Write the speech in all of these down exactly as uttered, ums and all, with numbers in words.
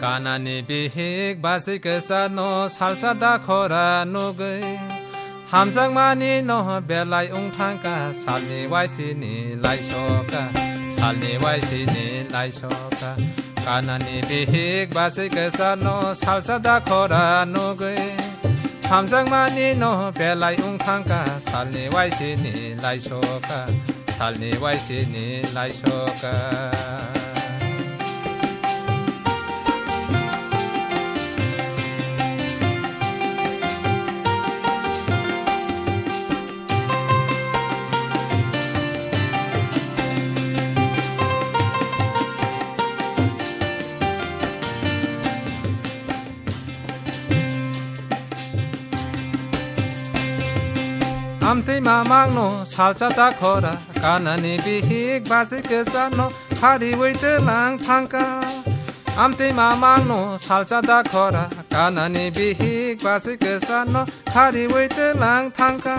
Kanani bihik basi kwchano salsa dakhora nugwi. Hamjakmani no belai wng thangkha salni waisini laisoka, salni waisini laisoka. Kanani bihik basi kwchano salsa dakhora nugwi. Hamjakmani no belai wng thangkha salni waisini laisoka, salni waisini laisoka. Amtwi mamangno salsa dakhora, kanani bihik basi kwchano khariwi twlang thangkha. Amtwi mamangno salsa dakhora, kanani bihik basi kwchano khariwi twlang thangkha.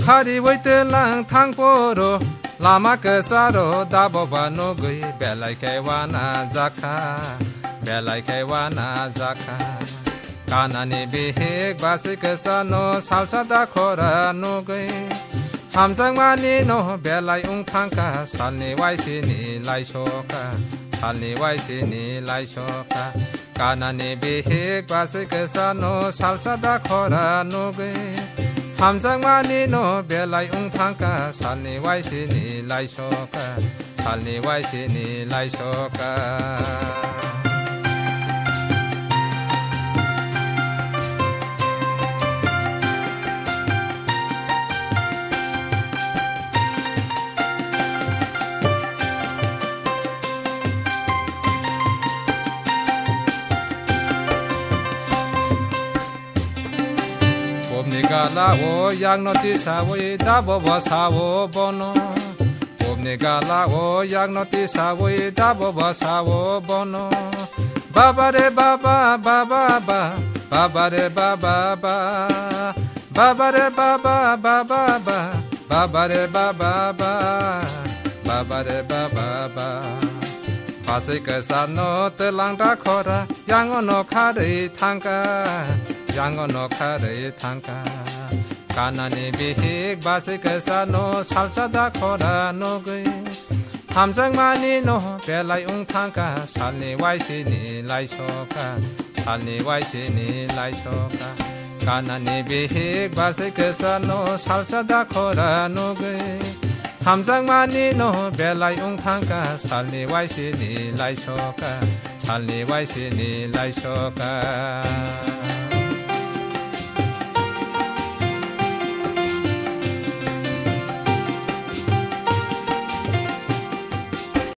Khariwi twlang thangphuru lama kwcharo daboba nugwi belai khe wana jakha, belai khe wana jakha. Kanani bihik basi kwchano salsa dakhora nugwi. Hamjakmani no belai wng thangkha salni waisini laisoka, salni waisini laisoka. Kanani bihik basi kwchano salsa dakhora nugwi. Hamjakmani no belai wng thangkha salni waisini laisoka, salni waisini laisoka. Pubni gala o yakno tisawi daboba sao bono. Pubni gala o yakno tisawi daboba sao bono. Baba re baba, baba ba, baba re baba ba. Baba re baba, baba ba, baba re baba ba, baba re baba ba. Basi kwchano twlang dakhora, yango no kharwi thangkha, yango no kharwi thangkha. Kanani bihik basi kwchano salsa dakhora nugwi. Hamjakmani no belai wng thangkha salni waisini laisoka, salni waisini laisoka. Kanani bihik basi kwchano salsa dakhora nugwi. Hamjakmani no belai wng thangkha salni waisini laisoka, salni waisini laisoka.